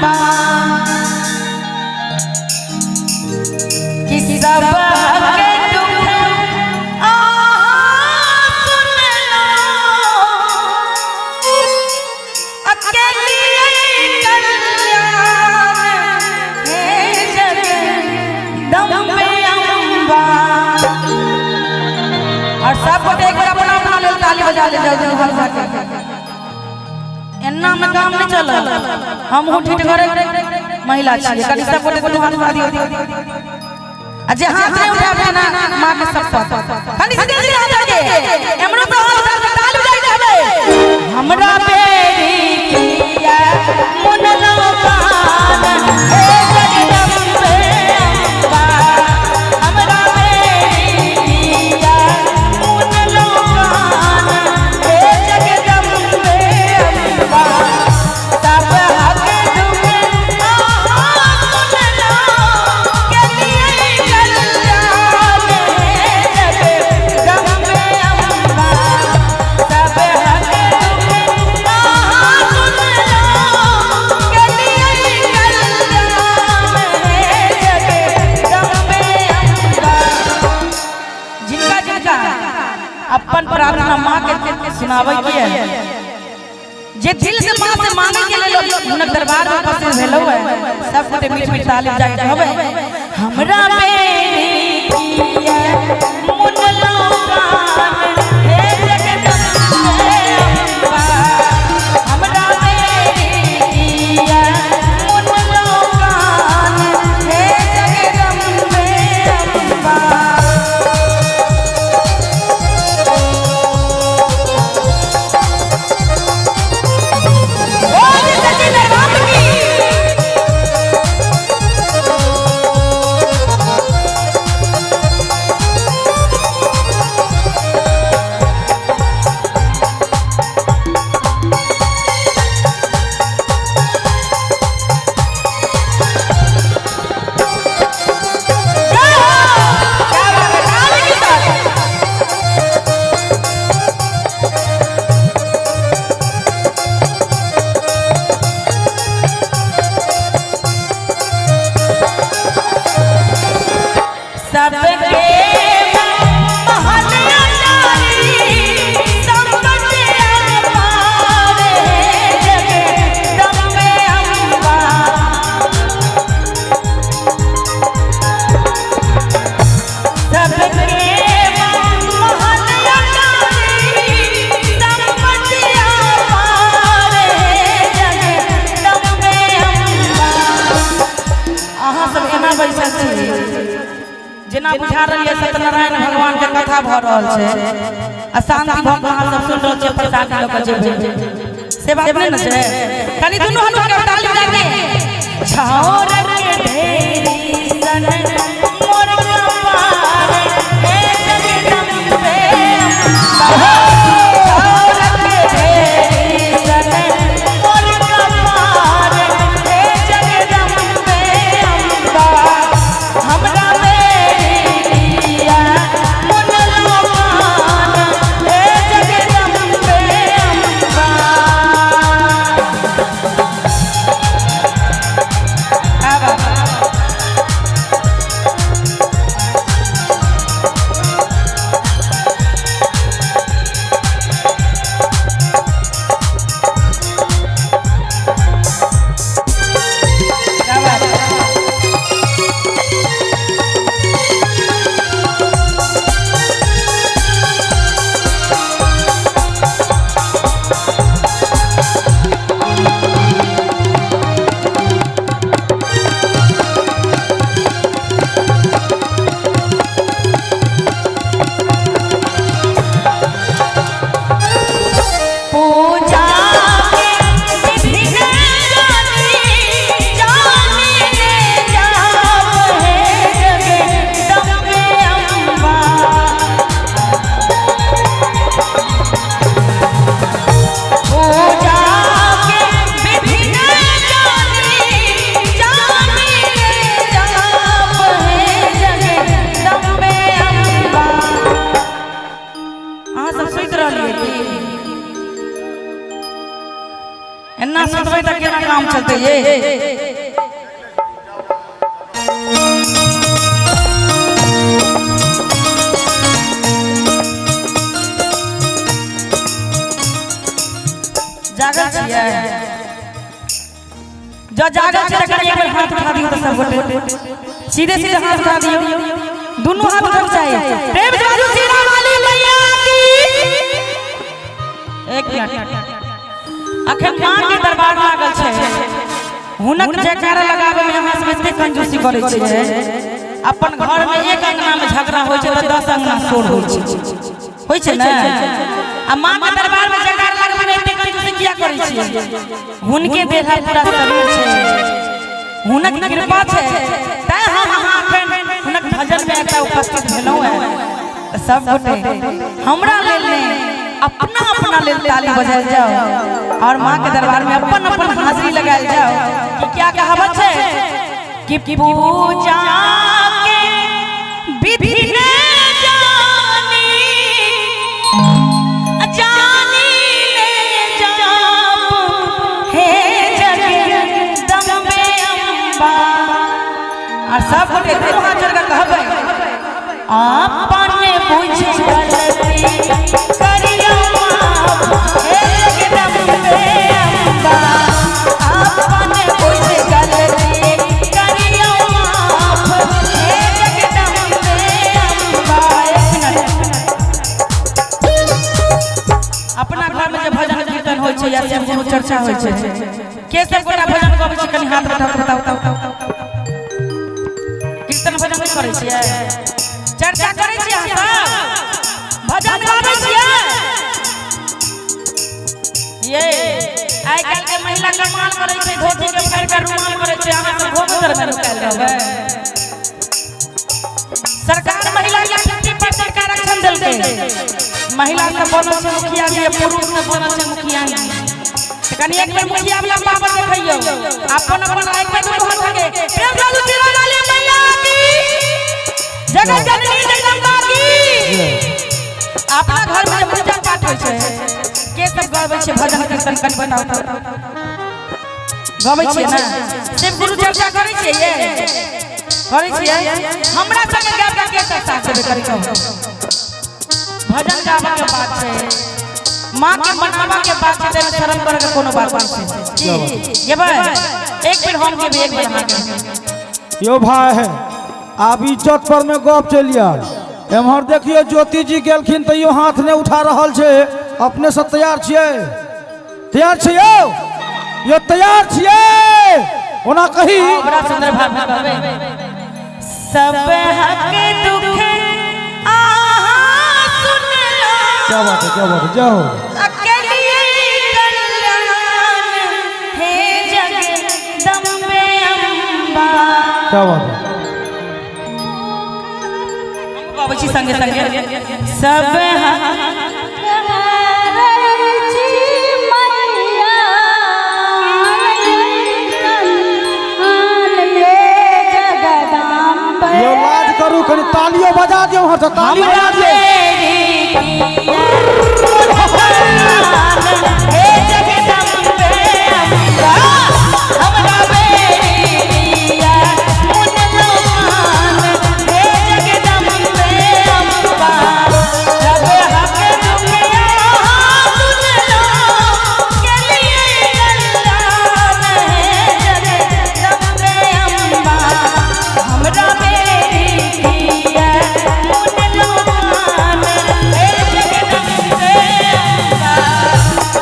अम्बा कि सब के दुख अहाँ सुनलो अकेली कल्याण हे जगदम्बे अम्बा। और सब गोटे एक बार अपना अपना लेल ताली बजा ले जाओ जाओ हाथ उठा के। एन्ना में काम नहीं चलल, हम ठीठ घरे महिला छियै, कनि सब गोटे दुनू हाथ उठा दियौ। आ जे हाथ नहीं उठाबे ना माँ के सब पत कनि सीधे सीधे हाथ उठा के एमरो तो हाथ उठा के ताली बजाइ देबै। हमरा बेरी किया मन लोकान हे जगदम्बे अम्बा, हमरा बेरी किया मन लोकान हे जगदम्बे अम्बा, सब हक दुख अहाँ सुनलो के लिए कल्याण हे जगदम्बे अम्बा, सब हक दुख अहाँ सुनलो के लिए कल्याण हे जगदम्बे अम्बा। जिनका जिनका अपन प्रार्थना माँ के सुनावे के है, जे दिल से माँ से मांगे के लेल हुनक दरबार में उपस्थित भेलो है, सब गोटे मीठ मीठ ताली बजा के कहबै हमरा बेरी किया मुन लोकान हे जगदम्बे अम्बा, हमरा बेरी किया मुन लोकान हे जगदम्बे अम्बा। बोल सच्चे दरबार की। जय हो, क्या बात है, ताली के साथ। सबके महल अटारी संपत्ति अपार हे जगदम्बे अम्बा, सबके महल अटारी संपत्ति अपार हे जगदम्बे अम्बा। अहाँ सब एना बैसल छी जेना बुझा रहल यऽ सत्यनारायण भगवान के कथा भऽ रहल छै आ शांति भऽ कऽ अहाँ सब सुनि रहल छियै, प्रसादी लऽ कऽ जेबै से बात नहि ने छै। कनि दुनू हाथ उठा के ताली बजा के छाउर के ढेरी सन मोर कपार हे जगदम्बे अम्बा, छाउर के ढेरी सन मोर कपार हे जगदम्बे अम्बा, हमरा बेरी किया मुन लोकान हे जगदम्बे अम्बा। आबा। एना सुतबै तऽ केना काम चलतै ये? जागल छियै? जो जागल छी तऽ कनि एक बेर हाथ उठा दियौ तऽ सब गोटे सीधे सीधे हाथ उठा दियौ, दुनू हाथ उठक चाही। प्रेम से बाजू सीधा वाली मैया की। एक मिनट, अखन माँ के दरबार लागल छै, हुनक जयकारा लगाबे में अहाँ सब एते कंजूसी करै छियै। अपन घर में एक अंगना में झगड़ा होइ छै तऽ 10 अंगना शोर होइ छै, होइ छै ने? आ माँ के दरबार में जयकारा लगाबे में एते कंजूसी किया करै छियै? हुनके देह पूरा शरीर छै, हुनक कृपा छै, तैं हम अहाँ अखन हुनक भजन में एतऽ उपस्थित भेलहुँ हेँ। तऽ सब गोटे हमरा लेल नहि, अपना अपना लेल ताली बजायल जाओ और माँ के दरबार में अपन अपन हाजिरी लगायल जाओ। कि क्या कहावत है कि पूजा के विधि ने जानी, जानी ले जाप हे जगदम्बे अम्बा। और सब गोटे दुनू हाथ जोड़ के कहबै, आपन बुझ गलती करियो माफ हे जगदम्बे अम्बा, आपन बुझ गलती करियो माफ हे जगदम्बे अम्बा। एक मिनट, अपना घर में जे भजन कीर्तन होइ छै या शिव गुरु चर्चा होइ छै, के सब गोटा भजन गबै छै? कनि हाथ उठाउ तऽ बताउ। कीर्तन भजन नहि करै छियै? चर्चा करै छियै अहाँ सब? भजन गाबै छियै? ये आइ काल्हि के महिला कमाल करै छै, धोती के फाड़ि के रुमाल करै छै, अहाँ सब घोघ तर में नुकायल रहबै। सरकार महिला के 50% आरक्षण देलकै, महिला सब बनल छै मुखिया जी, पुरुष सब बनल छै मुखिया जी। तऽ कनि एक बेर मुखिया वाला पावर देखैयौ अपन अपन। एक बेर दुनू हाथ के प्रेम लालू सिरा वाली मैया की, जगत जननी जगदम्बा की। अपना घर में जे पूजा पाठ होइ छै, के सब गाबै छै भजन कीर्तन, कनि बताउ तऽ। गबै छियै ने? शिव गुरु चर्चा करै छियै? ये करै छियै? हमरा संगे गाबि कऽ के सब साथ देबै, कनि कहू। भजन गाबऽ के बात छै, माँ के मनाबऽ के बात छै, ताहिमे शरम करे के कोनो बात नहीं छै। की गेबै? एक बेर हम गेबै, एक बेर अहाँ गेबै। यो भाई, आब इज्जत पर में गप चलि आयल। एम्हर देखियौ, ज्योति जी गेलखिन तैयो हाथ नहि उठा रहल छै। अपने सब तैयार छियै? तैयार छियै यौ? यौ तैयार छियै? ओना कही बड़ा सुंदर भाव में कहबै, सब हक दुख आहा सुन लो, क्या बात है, क्या बात है, जय हो। अकेले कल्याण हे जगदम्बे अम्बा। क्या बात है। गाबै छी संगे संगे, सब हक छी मैया ये जगदम्बे। यौ लाज करू, कनि तालियो बजा दियौ वहाँ से, ताली बजा हमरा दियौ। मेरी हे जगदम्बे अम्बा, हमरा बेरिया मुन लोकान हे जगदम्बे अम्बा, सब हक दुनिया सुन लो के लिए कल्याण हे जगदम्बे अम्बा, हमरा बेरिया मुन लोकान हे जगदम्बे अम्बा,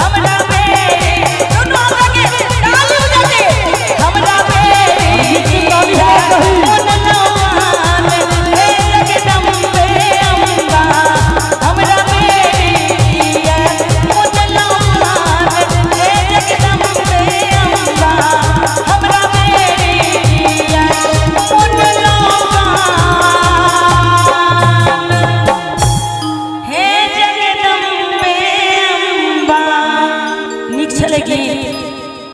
हमरा बेरी दुनू हमरा के ताली बजा दे, हमरा बेरिया मुन लोकान हे जगदम्बे अम्बा, हमरा बेरिया मुन लोकान हे जगदम्बे अम्बा, हमरा बेरिया मुन लोकान हे जगदम्बे अम्बा। नीक छलै गीत।